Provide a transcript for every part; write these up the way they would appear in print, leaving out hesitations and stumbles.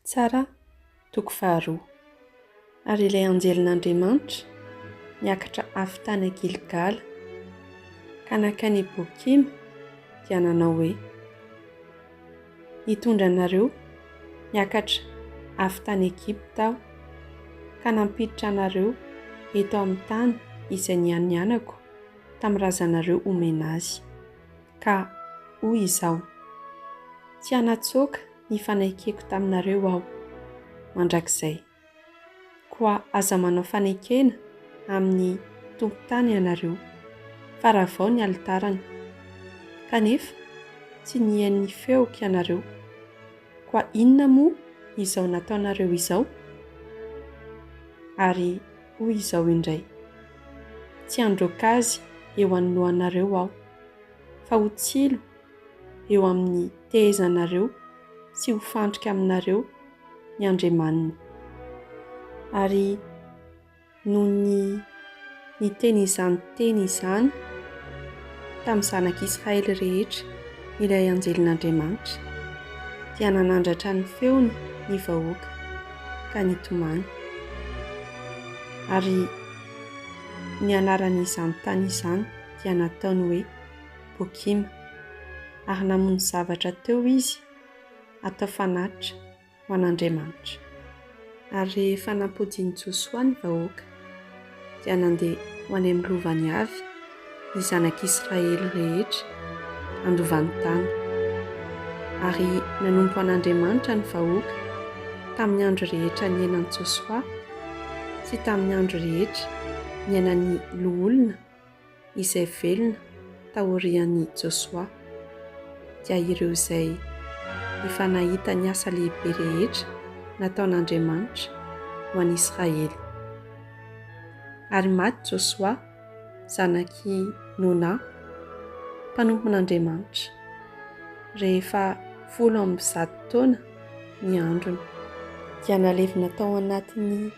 Mpitsara toko faharoa. Ary ilay anjelin'Andriamanitra niakatra avy tany Gilgala ka nankany Bokima dia nanao hoe, Nitondra anareo niakatra avy tany Egypta Aho ka nampiditra anareo eto amin'ny tany izay nianianako tamin'ny razanareo homena azy. Ka hoy Izaho, Tsy hanatsoaka ny fanekeko taminareo Aho mandrakizay. Koa aza manao fanekena amin'ny tompon-tany ianareo, fa ravao ny alitarany. Kanefa tsy nihaino ny feoko ianareo. Koa inona moa izao nataonareo izao? Ary hoy Izaho indray, Tsy handroaka azy eo anoloanareo Aho, fa ho tsilo eo amin'ny tehezanareo sy ho fandrika aminareo ny andriamaniny. Ary nony niteny izany teny izany tamin'ny zanak'Israely rehetra ilay anjelin'Andriamanitra, dia nanandratra ny feony ny vahoaka ka nitomany. Ary ny anaran'izany tany izany dia nataony hoe Bokima, ary namono zavatra teo izy hatao fanatitra ho an'Andriamanitra. Ary rehefa nampodian'i Josoa ny vahoaka, dia nandeha ho any amin'ny lovany avy ny zanak'Israely rehetra handova ny tany. Ary nanompo an'Andriamanitra ny vahoaka tamin'ny andro rehetra niainan'i Josoa sy tamin'ny andro rehetra niainan'ny loholona izay velona taorian'i Josoa, dia ireo izay efa nahita ny asa lehibe rehetra nataon'Andriamanitra ho an'Israely. Ary maty Josoa, zanak'i Nona, mpanompon'Andriamanitra, rehefa 110 taona ny androny. Dia nalevina tao anatin'ny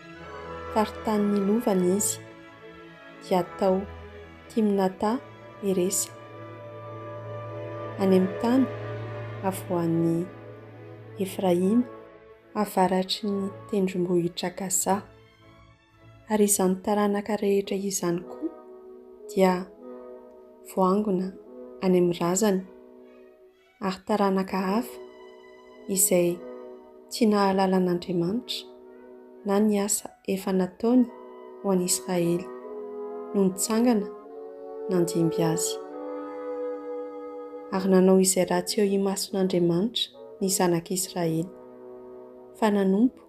faritanin'ny lovany izy. dia atao Timnata Heresa, any amin'ny tany havoan'i Efraima, avaratry ny tendrombohitra Gaza. Ary izany taranaka rehetra izany koa dia voangona any amin'ny razany. ary taranaka hafa izay tsy nahalala an'Andriamanitra na ny asa efa nataony ho an'Israely no nitsangana nandimby azy. Ary nanao izay ratsy eo imason'Andriamanitra ny zanak'Israely, fa nanompo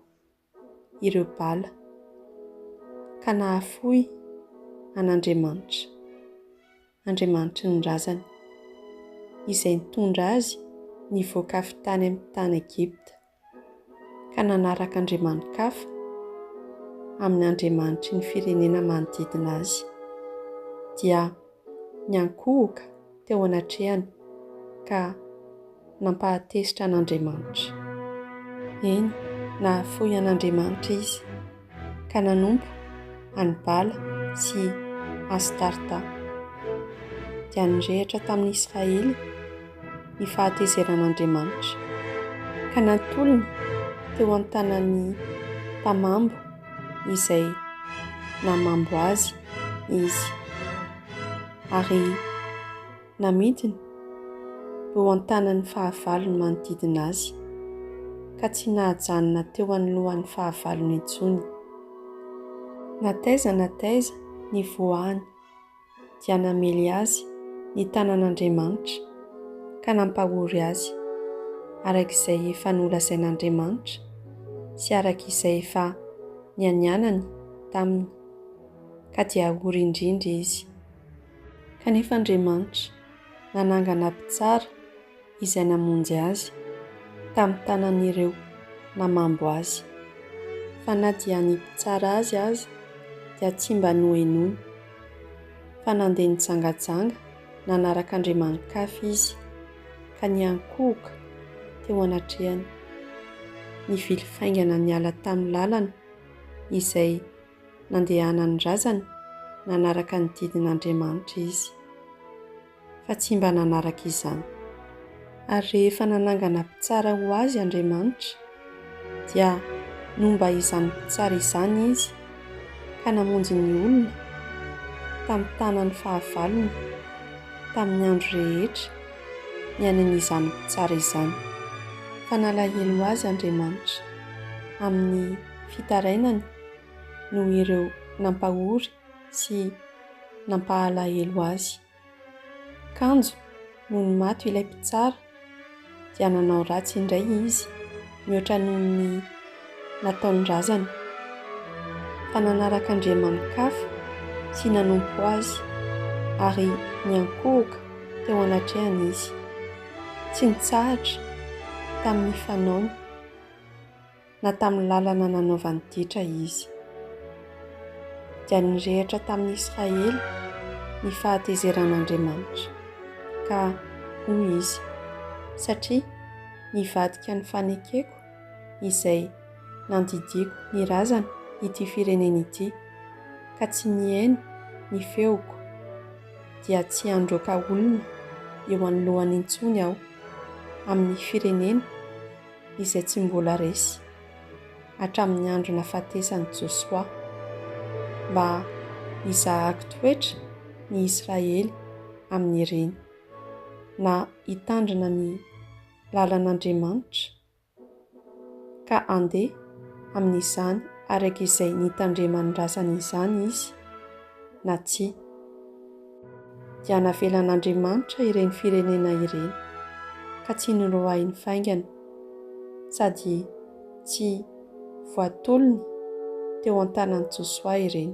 ireo bala, ka nahafoy an'Andriamanitra, Andriamanitry ny razany, izay nitondra azy nivoaka avy tany amin'ny tany Egypta, ka nanaraka andriamani-kafa amin'ny andriamanitry ny firenena manodidina azy, dia niankohoka teo anatrehany ka nampahatezitra an'Andriamanitra. Eny, nahafoy an'Andriamanitra izy, ka nanompo an'i Bala sy Astarta. Dia nirehitra tamin'i Israely ny fahatezeran'Andriamanitra, ka natolony teo an-tanan'ny mpamambo izay namambo azy izy. Ary namidiny eo an-tanan'ny fahavalony manodidina azy, ka tsy nahajanona teo anoloan'ny fahavalony intsony. Na taiza na taiza nivoahany, dia namely azy ny tanan'Andriamanitra ka nampahory azy, araka izay efa nolazain'Andriamanitra sy araka izay efa nianianany taminy, ka dia ory indrindra izy. Kanefa Andriamanitra nanangana mpitsara izay namonjy azy tamin'ny tanan'ireo namambo azy. Fa na dia ny mpitsara azy aza dia tsy mba nohenoiny, fa nandeha nijangajanga nanaraka andriamani-kafa izy, ka niankohoka teo anatrehany. Nivily faingana niala tamin'ny lalana izay nandehanan'ny razany nanaraka ny didin'Andriamanitra izy, fa tsy mba nanaraka izany. Ary rehefa nanangana mpitsara ho azy Andriamanitra, Dia nomba izany mpitsara izany izy ka namonjy ny olona tamin'ny tanan'ny fahavalony tamin'ny andro rehetra niainan'izany mpitsara izany. Fa nalahelo azy Andriamanitra amin'ny fitarainany noho ireo nampahory sy nampahalahelo azy. Kanjo nony maty ilay mpitsara dia nanao ratsy indray izy mihoatra noho ny nataon'ny razany, fa nanaraka andriamani-kafa sy nanompo azy ary niankohoka teo anatrehany izy. Tsy nitsahatra tamin'ny fanaony. na tamin'ny lalana nanaovany ditra izy. Dia nirehitra tamin'i Israely ny fahatezeran'Andriamanitra, ka hoy izy, Satria nivadika ny fanekeko izay nandidiako ny razana ity firenena ity, ka tsy nihaino ny feoko, dia tsy handroaka olona eo anoloany intsony Aho amin'ny firenena izay tsy mbola resy hatramin'ny andro nahafatesan'i Josoa, mba hizahako toetra ny Israely amin'ireny, na hitandrina ny lalan'Andriamanitra ka handeha amin'izany araka izay nitandreman'ny razany izany izy na tsia. Dia navelan'Andriamanitra ireny firenena ireny, ka tsy noroahiny faingana, sady tsy voatolony teo an-tanan'i Josoa ireny.